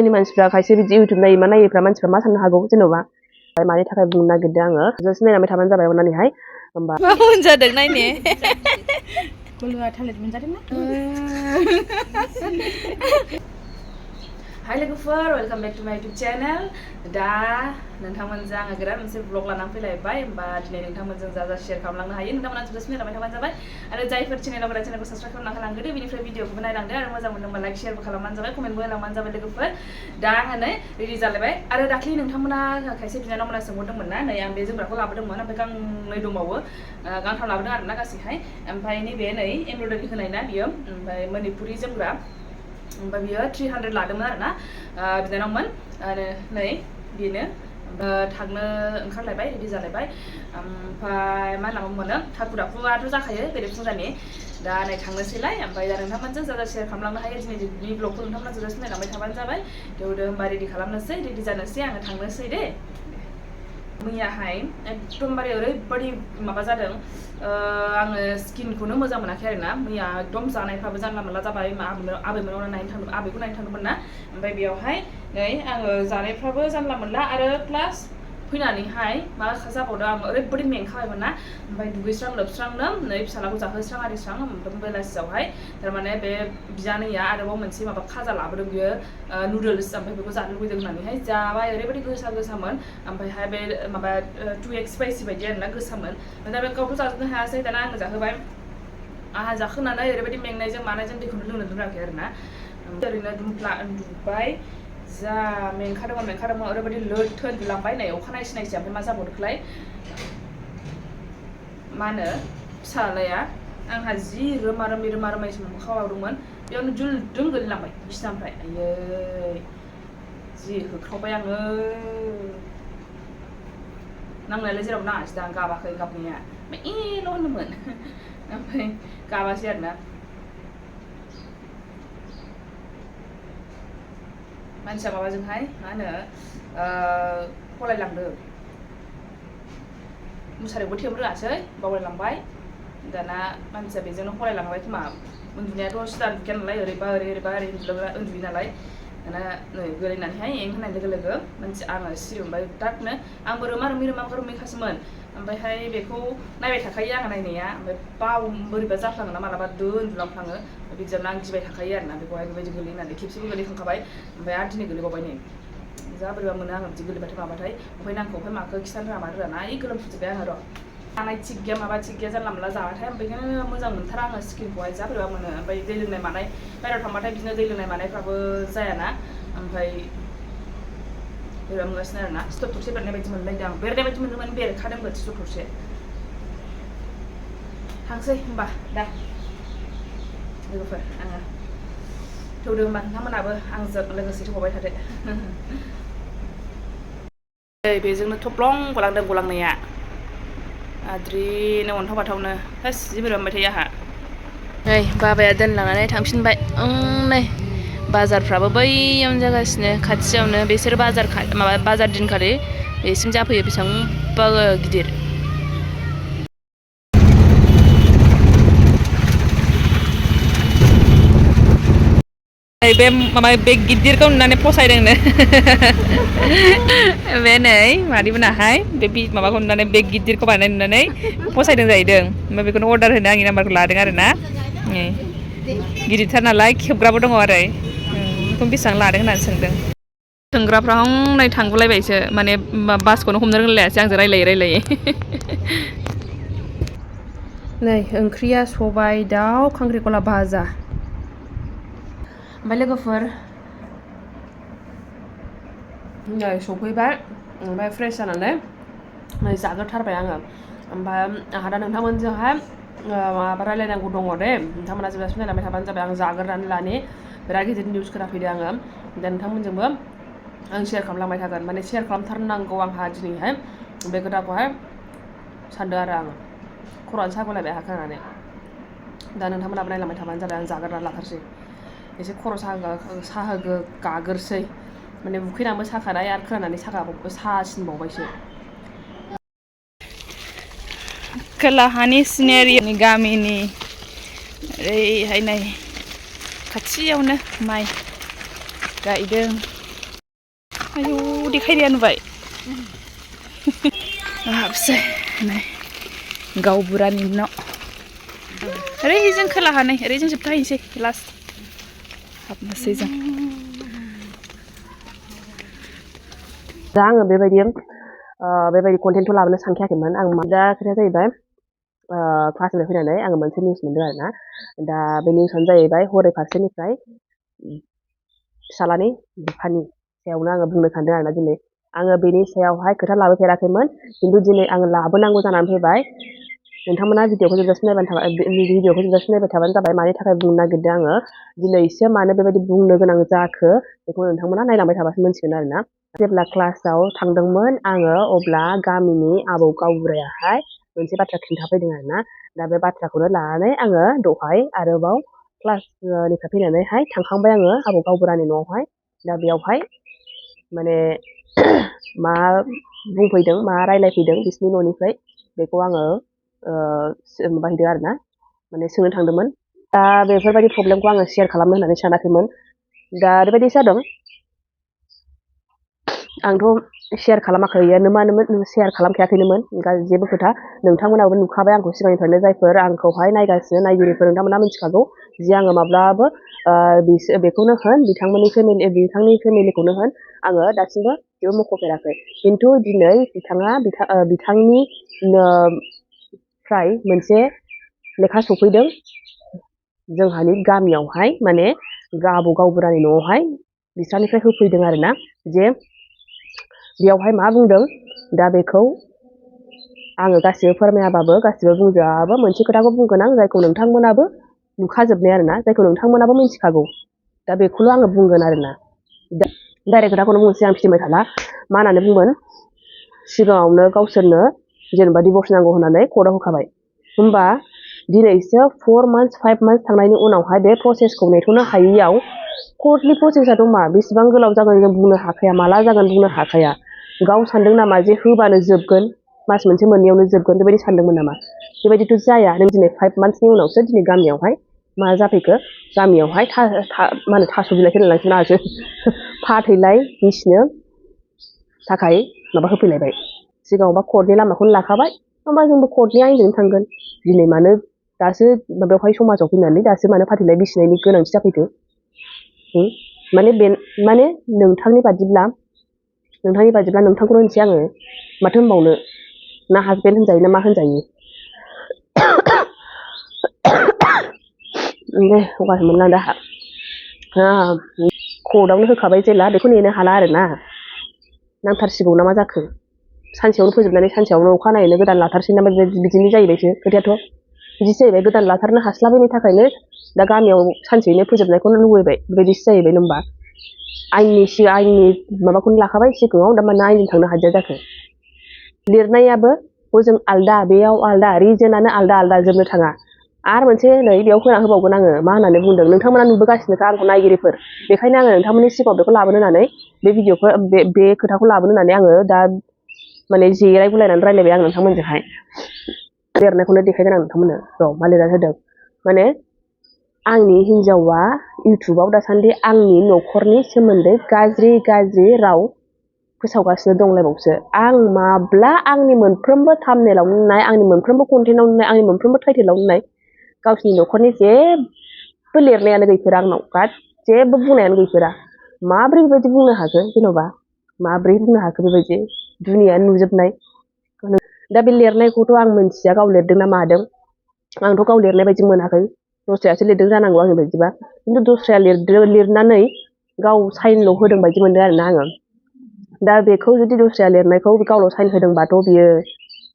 जोंनि मानसिफ्रा खायसे बिदि इउटुब नायो मा नायोफ्रा मानसिफ्रा मा साननो हागौ जेन'बा मानि थाखाय बुंनो नागिरदों आङो जास्ट नायलांबाय थाबानो जाबाय अननानैहाय होमबा मा मोनजादों नायने गलुआ थालिर मोनजादों ना हाय लोगोफोर वेलकाम बेक टु माय इउटुब चेनेल दा नोंथांमोनजों आङो गोदान मोनसे ब्लग लानानै फैलायबाय होमबा दिनै नोंथांमोनजों जा शेयार खालामलांनो हायो नोंथांमोना जास्ट नायलांबाय थाबानो जाबाय आरो जायफोर चेनेलाव गोदान चेनेलखौ साबस्क्राइब खालामना होलांदो बेनिफ्राय भिडिअखौबो नायलांदो आरो मोजां मोनदोंबा लाइक शेयारबो खालामबानो जाबाय कमेन्टबो होलांबानो जाबाय लोगोफोर दा आङो नै रेडि जालायबाय आरो दाख्लि नोंथांमोना खायसे बिनानावमोना सोंहरदोंमोन ना नै आं बे जोमग्राखौ लाबोदोंमोन ओमफ्राय गांनै दंबावो गांथाम लाबोदों आरोना गासैहाय ओमफ्राय नैबे नै एमब्रयडारि होनाय ना बियो ओमफ्राय मणिपुरि जोमग्रा ओमफ्राय बियो 300 लादोंमोन आरोना बिनानावमोन आरो नै बेनो थांनो ओंखारलायबाय रेडि जालायबाय ओमफ्राय मा होनना बुङो हाखु दाखुआथ' जाखायो बेलेग फुजानि दा नै थांनोसैलाय ओमफ्राय दा नोंथांमोनजों जा शेयार खालामलांनो हायो दिनैनि ब्लगखौ नोंथांमोना जास्ट नायलांबाय थाबानो जाबाय थेवबो होमबा रेडि खालामनोसै रेडि जानोसै आङो थांनोसै दे मैयाहाय एकदमबारे ओरैबायदि माबा जादों आङो स्किनखौनो मोजां मोनाखै आरोना मैया एकदम जानायफ्राबो जानला मोनला जाबाय आबैमोनाव आबैखौ नायनो थांदोंमोन ना ओमफ्राय बेयावहाय नै आङो जानायफ्राबो जानला मोनला आरो प्लास फैनानैहाय मा जाबावदों आं ओरैबायदि मेंखाबायमोन ना ओमफ्राय दुगैस्रां लोबस्रांनो नै फिसालाखौ जाहोस्रां आरिस्रां ओमफ्राय बेलासियावहाय थारमाने बे बिजानैया आरोबाव मोनसे माबा खाजा लाबोदों बियो नुडल्स ओमफ्राय बेखौ जानो लुबैदों होननानैहाय जाबाय ओरैबायदि गोसामोन ओमफ्रायहाय बे माबा 2x स्पाइसि बायदि आरोना गोसामोन दा बे गावथ' जाजोबनो हायासै दाना आङो जाहोबाय आंहा जाखोनानै ओरैबायदि मेंनायजों मानायजों दैखौनो लोंनो रोङाखै आरोना ओरैनो दुमबाय जा मेंखादोंमोन ओरैबायदि लोथो उन्दुलांबाय नै अखानायै सिनायसै ओमफ्राय मा जाबावदोंलाय मा होनो फिसालाया आंहा जि रोमा रोमै मोखाङावदोंमोन बेयावनो जुलदुं गोलैलांबाय बिसिनानिफ्राय आयै जि होख्रावबाय आङो नांनायालाय जेराव नाङासै दा गाबाखै गाबनाया ओमफ्राय एल' होनोमोन ओमफ्राय गाबासै आरोना मानसिया माबाजोंहाय मा होनो फलायलांदों मुसारिखौबो थेबनो रोङासै बावलायलांबाय दाना मानसिया बेजोंनो फलायलांबाय खोमा उन्दुनायाथ' सिदा उन्दुखाया नालाय ओरैबा ओरै उन्दुयो नालाय दाना नै गोलैनानैहाय एं होनाय लोगो लोगो आङो सिरि मोनबाय दाथनो आंबो रोमैखासोमोन ओमफ्रायहाय बेखौ नायबाय थाखायो आङो नायनाया ओमफ्राय बोरैबा जाफ्लाङो ना मालाबा उन्दुलांफ्लाङो बिदियावनो आं गिबाय थाखायो आरोना बेखौहाय बेबायदि गोलैनानै खेबसेबो गोलैखांखाबाय ओमफ्राय आरो दिनै गोलैबावबाय नै जा बोरैबा मोनो आङो बिदि गोलैबाथाय माबाथाय ओमफ्राय नांखौ माखौ खिथानो रोङा मानो रोङा ना गोलोमफुजोब्बाय आङो र' जानाय थिग गैया माबा थिग गैया जानला मोनला जाबाथाय बेखायनो मोजां मोनथारा आङो स्किनखौहाय जा बोरैबा मोनो ओमफ्राय दै लोंनाय मानाय बाहेरायाव थांबाथाय बिदिनो दै लोंनाय मानायफ्राबो जायाना ओमफ्राय बोरैबा मोनगासिनो आरोना सिथर थरसे बेरनाय बायदि मोनलायदों आं बेरनाय बायदि मोनदों माने बेरखादोंबो सिथर थरसे थांसै होमबा दा लोगोफोर आङो थौदो होमबा नोंथांमोनाबो आंजों लोगोसे थौबाय थादो बेजोंनो थफ्लं गलांनाया आद्रिनो अन्थाव बाथावनो फास जि बोरैबा मोनबाय थायो आंहा नै बाबाया दोनलांनानै थांफिनबाय नै बाजारफ्राबो बैयावनो जागासिनो खाथियावनो बिसोर बाजार दिनखालि बेसिम जाफैयो बेसेबांबा गिदिर बे गिदिरखौ नुनानै फसायदोंनो बे नै मादैमोनाहाय बे माबाखौ नुनानै बे गिदिरखौ बानायनाय नुनानै फसायदों जाहैदों ओमफ्राय बेखौनो अर्डार होनो आंनि नाम्बारखौ लादों आरोना गिदिरथार नालाय खेबग्राबो दङ आरो बेखौ बेसेबां लादों होननानै सोंदों सोंग्राफ्रा हनै थांगुलायबायसो माने बासखौनो हमनो रोंलायासै आंजों रायलायै नै ओंख्रिया सबाय दाउ खांख्रिखला भाजा ओमफ्राय लोगोफोर नै सफैबाय ओमफ्राय फ्रेस जानानै नै जाग्रोथारबाय आङो ओमफ्राय आंहा दा नोंथांमोनजोंहाय माबा रायलायनांगौ दङ दे नोंथांमोना जेब्लासिम नायलांबाय थाबानो जाबाय आं जाग्रोनानै लानि बिराद गिदिर निउस खोनाफैदों आङो दा नोंथांमोनजोंबो आं शेयार खालामलांबाय थागोन माने शेयार खालामथारनांगौ आंहा दिनैहाय बे खोथाखौहाय सानदों आरो आङो खर'आनो सागुलायबाय आंहा खोनानानै दा नोंथांमोनाबो नायलांबाय थाबानो जाबाय आं जाग्रोनानै लाथारसै एसे खर' साहोगो गागोरसै माने उखैनानैबो साखानाय आरो खोनानानै सासिनबावबायसो खोलाहानि सिनेरिनि गामिनि ओरैहाय नै खाथियावनो माइ गायदों आयौ देखायनाया नुबाय हाबसै नै गावबुरानि न' ओरैजों खोलाहा नै ओरैजों जोबथाहैनोसै लास्ट हाबनोसै जों दा आङो बेबायदि कन्टेन्टखौ लाबोनो सानखायाखैमोन आं दा खोथाया जाहैबाय क्लासनिफ्राय फैनानै आङो मोनसे निउस मोनदों आरोना दा बे निउसआनो जाहैबाय हरै फारसेनिफ्राय फिसालानि बिफानि सायावनो आङो बुंनो सानदों आरोना दिनै आङो बेनि सायावहाय खोथा लाबोफेराखैमोन खिन्थु दिनै आङो लाबोनांगौ जानानै फैबाय नोंथांमोना भिडिअखौ जोबजासिम नायबाय थाबानो जाबाय मानि थाखाय बुंनो नागिरदों आङो दिनैसो मानो बेबायदि बुंनो गोनां जाखो बेखौ नोंथांमोना नायलांबाय थाबासो मोनसिगोन आरोना जेब्ला क्लासाव थांदोंमोन आङो अब्ला गामिनि आबौ गावबुरायाहाय मोनसे बाथ्रा खिन्थाफैदों आरोना दा बे बाथ्राखौनो लानानै आङो दहाय आरोबाव क्लासनिफ्राय फैनानैहाय थांखांबाय आङो आबौ गावबुरानि न'आवहाय दा बेयावहाय माने मा बुंफैदों मा रायलायफैदों बिसिनि न'निफ्राय बेखौ आङो माबाहैदों आरोना माने सोंनो थांदोंमोन दा बेफोरबायदि प्रब्लेमखौ आङो शेयार खालामनो होननानै सानाखैमोन दा ओरैबायदि जादों आंथ' शेयार खालामाखैनोमोन शेयार खालामखायाखैनोमोन जेबो खोथा नोंथांमोनाबो नुखाबाय आंखौ सिगांनिफ्रायनो जायफोर आंखौहाय नायगासिनो नायगिरिफोर नोंथांमोना मिथिखागौ जे आङो माब्लाबो बेखौनो होन बिथांनि फेमिलिखौनो होन आङो दासिमबो जेबो मख'फेराखै खिन्थु दिनै बिथांनिफ्राय मोनसे लेखा सफैदों जोंहानि गामियावहाय माने आबौ गावबुरानि न'आवहाय बिस्रानिफ्राय होफैदों आरोना जे बेयावहाय मा बुंदों दा बेखौ आङो गासिबो फोरमायाबाबो गासिबो बुंजोबाबो मोनसे खोथाखौ बुंगोन आं जायखौ नोंथांमोनाबो नुखाजोबनाय आरोना जायखौ नोंथांमोनाबो मिथिखागौ दा बेखौल' आङो बुंगोन आरोना डाइरेक्ट खोथाखौनो बुंसै आं फिदिंबाय थाला मा होननानै बुंगोन सिगाङावनो गावसोरनो जेनेबा डिभर्स नांगौ होननानै कर्टआव होखाबाय होमबा दिनैसो 4 months 5 months थांनायनि उनावहाय बे प्रसेसखौ नेथ'नो हायैयाव कर्टनि प्रसेसआथ' मा बेसेबां गोलाव जागोन जों बुंनो हाखाया माला जागोन बुंनो हाखाया गाव सानदों नामा जे होबानो जोबगोन मास मोनसे मोननैयावनो जोबगोन बेबायदि सानदोंमोन नामा बेबायदिथ' जाया नों दिनै 5 monthsनि उनावसो दिनै गामियावहाय मा जाफैखो गामियावहाय मा होनो थास' बिलाइ होलायलांसै नासो फाथैलाय बिसिनो थाखाय माबा होफैलायबाय सिगाङावबा कर्टनि लामाखौनो लाखाबाय होमबा जोंबो कर्टनि आयेनजों थांगोन दिनै मानो दासो माबायावहाय समाजाव फैनानै दासो मानो फाथैलाय बिसिनायनि गोनांथि जाफैखो माने नोंथांनि बादिब्ला नोंथांखौनो होनसै आङो माथो होनबावनो ना हासबेन्ड होनजायो ना मा होनजायो दे गगासो मोनलांदो आंहा कर्टआवनो होखाबाय जेला बेखौ नेनो हाला आरोना नांथारसिगौ ना मा जाखो सानसेयावनो फोजोबनानै सानसेयावनो अखानायैनो गोदान लाथारसै नामा बिदिनो जाहैबायसो खोथायाथ' बिदिसो जाहैबाय गोदान लाथारनो हास्लाबैनि थाखायनो दा गामियाव सानसेयैनो फोजोबनायखौनो लुबैबाय बेबायदिसो जाहैबाय होनबा आयेननि माबाखौनो लाखाबाय सिगाङाव दा मानो आयेनजों थांनो हादिया जाखो लिरनायाबो हजों आलदा बेयाव आलदा रिजोनानो आलदा जोबनो थाङा आरो मोनसे नै बेयाव होना होबावगोन आङो मा होननानै बुंदों नोंथांमोना नुबोगासिनोखा आंखौ नायगिरिफोर बेखायनो आङो नोंथांमोननि सिगाङाव बेखौ लाबोनो होननानै बे भिडिअखौ बे खोथाखौ लाबोनो होननानै आङो दा माने जेरायगुलायनानै रायलायबाय आं नोंथांमोनजोंहाय लिरनायखौनो देखायगोन आं नोंथांमोननो र' मा लिरनानै होदों माने आंनि हिन्जावा इउटुबाव दासान्दि आंनि न'खरनि सोमोन्दै गाज्रि राव फोसावगासिनो दंलायबावसो आं माब्ला आंनि मोनफ्रोमबो थाम्बनेइलाव नुनाय आंनि मोनफ्रोमबो कन्टेन्टआव नुनाय आंनि मोनफ्रोमबो टाइटेलाव नुनाय गावसिनि न'खरनि जेबो लिरनायानो गैफेरा आंनाव जेबो बुंनायानो गैफेरा माब्रै बेबायदि बुंनो हाखो जेन'बा माब्रै बुंनो हाखो बेबायदि दुनियायानो नुजोबनाय दा बे लिरनायखौथ' आं मिन्थिया गाव लिरदों ना मादों आंथ' गाव लिरनाय बायदि मोनाखै दस्रायासो लिरदों जानांगौ आंनि बायदिबा खिन्थु दस्राया लिरनानै गाव साइनल' होदों बायदि मोनदों आरोना आङो दा बेखौ जुदि दस्राया लिरनायखौ गावल' साइन होदोंबाथ' बियो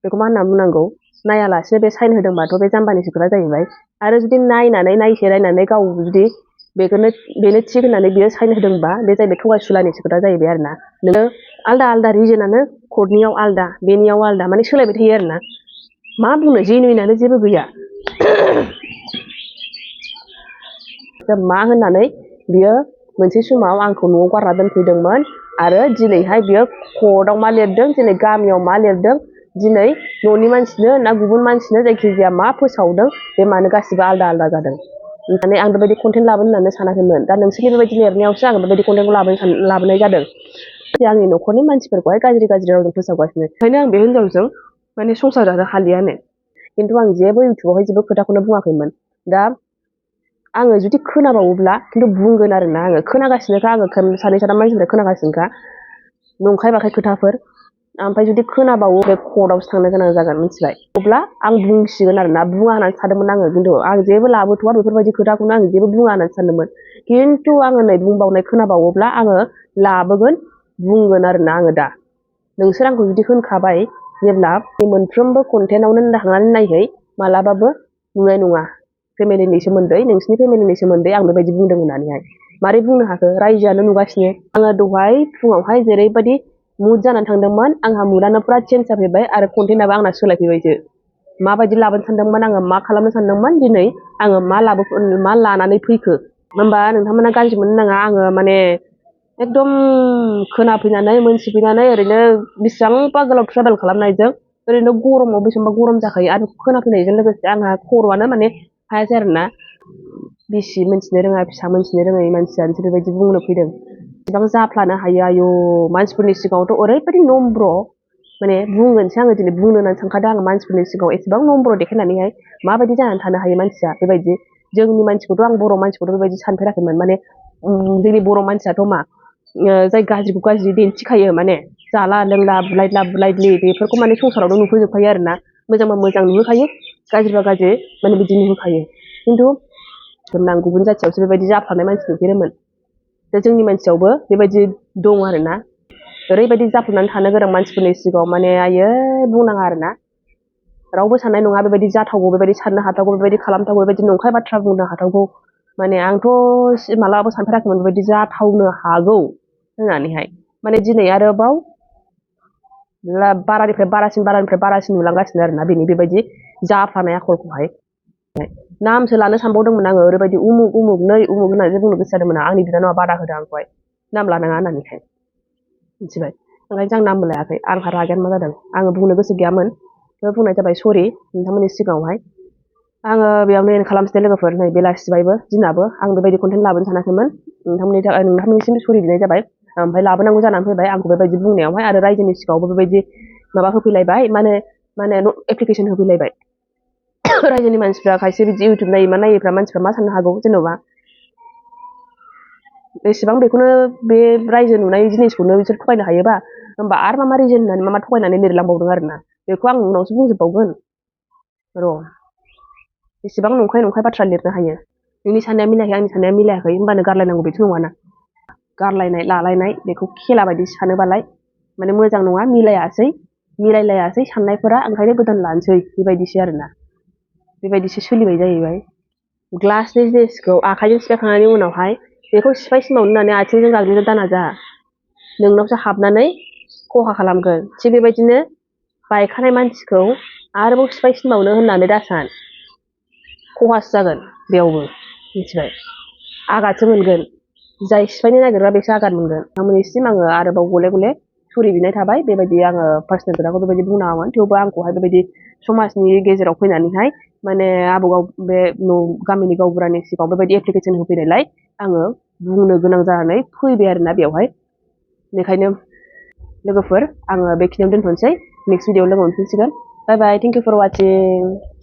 बेखौ मा होनना बुंनांगौ नायालासे बे साइन होदोंबाथ' बे जाम्बानिसो खोथा जाहैबाय आरो जुदि नायनानै गाव जुदि बेनो थिग होननानै बियो साइन होदोंबा बे जाहैबाय थगायसुलानिसो खोथा जाहैबाय आरोना नोङो आलदा रिजोनानो कर्टनियाव आलदा बेनियाव आलदा माने सोलायबाय थायो आरोना मा बुंनो जेनुइनानो जेबो गैया मा होननानै बियो मोनसे समाव आंखौ न'आव गारना दोनफैदोंमोन आरो दिनैहाय बियो कर्टआव मा लिरदों दिनै गामियाव मा लिरदों दिनै न'नि मानसिनो ना गुबुन मानसिनो जायखिजाया मा फोसावदों बे मानो गासिबो आलदा जादों माने आं बेबायदि कन्टेन्ट लाबोनो होननानै सानाखैमोन दा नोंसोरनि बेबायदि लिरनायावसो आं बेबायदि कन्टेन्टखौ लाबोनाय जादों आंनि न'खरनि मानसिफोरखौहाय गाज्रि रावजों फोसावगासिनो। ओंखायनो आं बे हिनजावजों माने संसार जानो हालियानो। खिन्थु आं जेबो इउटुबावहाय जेबो खोथाखौनो बुङाखैमोन। दा आङो जुदि खोनाबावोब्ला खिन्थु बुंगोन आरोना आङो खोनागासिनोखा आङो सानै साथाम मानसिफ्रा खोनागासिनोखा नंखाय बाखाय खोथाफोर ओमफ्राय जुदि खोनाबावो बे कर्टआवसो थांनो गोनां जागोन मिथिबाय। अब्ला आं बुंसिगोन आरोना बुङा होननानै सानदोंमोन आङो खिन्थु आं जेबो लाबोथ'वा बेफोरबायदि खोथाखौनो आं जेबो बुङा होननानै सानदोंमोन। खिन्थु आङो नै बुंबावनाय खोनाबावोब्ला आङो लाबोगोन बुंगोन आरोना आङो दा नोंसोर आंखौ जुदि होनखाबाय जेब्ला मोनफ्रोमबो कन्टेन्टआवनो थांनानै नायहै मालाबाबो नुनाय नङा फेमिलिनि सोमोन्दै नोंसिनि फेमिलिनि सोमोन्दै आं बेबायदि बुंदों होननानैहाय। मारै बुंनो हाखो रायजोआनो नुगासिनो। आङो दहाय फुङावहाय जेरैबायदि मुड जानानै थांदोंमोन आंहा मुडानो पुरा चेन्ज जाफैबाय आरो कन्टेन्टआबो आंना सोलायफैबायसो। माबायदि लाबोनो सानदोंमोन आङो मा खालामनो सानदोंमोन दिनै आङो मा लानानै फैखो होमबा नोंथांमोना गाज्रि मोननो नाङा। आङो माने एकदम खोनाफैनानै मोनथिफैनानै ओरैनो बेसेबांबा गोलाव ट्रेभेल खालामनायजों ओरैनो गरमाव बेसेबांबा गरम जाखायो आरो खोनाफैनायजों लोगोसे आंहा खर'आनो माने हायासै आरोना। बिसि मोनथिनो रोङा फिसा मोनथिनो रोङै मानसियानोसो बेबायदि बुंनो फैदों। बेसेबां जाफ्लानो हायो आयु मानसिफोरनि सिगाङावथ' ओरैबायदि नम्र माने बुंगोनसै आङो दिनै बुंनो होननानै सानखादों आङो मानसिफोरनि सिगाङाव एसेबां नम्र देखायनानैहाय माबायदि जानानै थानो हायो मानसिया बेबायदि। जोंनि मानसिखौथ' आं बर' मानसिखौथ' बेबायदि सानफेराखैमोन। माने जोंनि बर' मानसियाथ' मा जाय गाज्रिखौ गाज्रि दिन्थिखायो माने जाला लोंला बुलायदलि बेफोरखौ माने संसारावनो नुफैजोबखायो आरोना। मोजांबा मोजां नुहोखायो गाज्रिबा गाज्रि माने बिदि नुहोखायो। खिन्थु आं गुबुन जाथियावसो बेबायदि जाफ्लानाय मानसि नुफेरोमोन। दा जोंनि मानसियावबो बेबायदि दं आरोना। ओरैबायदि जाफ्लानानै थानो गोरों मानसिफोरनि सिगाङाव माने आयै बुंनाङा आरोना। रावबो साननाय नङा बेबायदि जाथावगौ बेबायदि साननो हाथावगौ बेबायदि खालामथावगौ बेबायदि नंखाय बाथ्रा बुंनो हाथावगौ माने आंथ' मालाबाबो सानफेराखैमोन बेबायदि जाथावनो हागौ होननानैहाय। माने दिनै आरोबाव बारानिफ्राय बारासिन नुलांगासिनो आरोना बेनि बेबायदि जाफ्लानाय आखलखौहाय। नामसो लानो सानबावदोंमोन आङो ओरैबायदि उमुक नै उमुक होननानै बुंनो गोसो जादोंमोन आंनि बिनानावा बादा होदों आंखौहाय नाम लानाङा होननानैहाय मिथिबाय। ओंखायनो आं नामबो लायाखै आंहा रागायानो मा जादों आङो बुंनो गोसो गैयामोन बुंनाय जाबाय सरि नोंथांमोननि सिगाङावहाय। आङो बेयावनो एन्ड खालामसै लोगोफोर नै बेलासिबायबो दिनाबो आं बेबायदि कन्टेन्ट लाबोनो सानाखैमोन नोंथांमोननिसिम सरि बिनाय जाबाय। ओमफ्राय लाबोनांगौ जानानै फैबाय आंखौ बेबायदि बुंनायावहाय आरो रायजोनि सिगाङावबो बेबायदि माबा होफैलायबाय माने एप्लिकेसन होफैलायबाय। रायजोनि मानसिफ्रा खायसे बिदि इउटुब नायै मा नायैफ्रा मानसिफ्रा मा साननो हागौ जेन'बा बेसेबां बेखौनो बे रायजो नुनाय जिनिसखौनो बिसोर थगायनो हायोबा होमबा आरो मा रिजन होननानै मा थगायनानै लिरलांबावदों आरोना। बेखौ आं उनावसो बुंजोबबावगोन र' बेसेबां नंखाय बाथ्रा लिरनो हायो। नोंनि साननाया मिलायाखै आंनि साननाया मिलायाखै होनबानो गारलायनांगौ बेथ' नङाना। गारलायनाय लालायनाय बेखौ खेला बायदि सानोबालाय माने मोजां नङा मिलायलायासै साननायफोरा ओंखायनो गोदान लानोसै बेबायदिसो आरोना। बेबायदिसो सोलिबाय जाहैबाय। ग्लासनि जिनिसखौ आखाइजों सिफायखांनायनि उनावहाय बेखौ सिफायसिमावनो होननानै आथिंजों गाग्लिनो दानाजा नोंनावसो हाबनानै खहा खालामगोन। थिग बेबायदिनो बायखानाय मानसिखौ आरोबाव सिफायसिनबावनो होननानै दासान खहासो जागोन बेयावबो मिथिबाय। आघातसो मोनगोन जाय सिफायनो नागिरग्रा बेसो आघात मोनगोन। नोंथांमोननिसिम आङो आरोबाव गले गले सरि बिनाय थाबाय। बेबायदि आङो पार्सनेल खोथाखौ बेबायदि बुंनाङामोन थेवबो आंखौहाय बेबायदि समाजनि गेजेराव फैनानैहाय माने बे गामिनि गावबुरानि सिगाङाव बेबायदि एप्लिकेसन होफैनायलाय आङो बुंनो गोनां जानानै फैबाय आरोना बेवहाय। बेनिखायनो लोगोफोर आङो बेखिनियाव दोनथ'नोसै नेक्स्ट भिडिअ लोगो मोनफिनसिगोन। बाय बाय थेंक इउ फर वाचिं।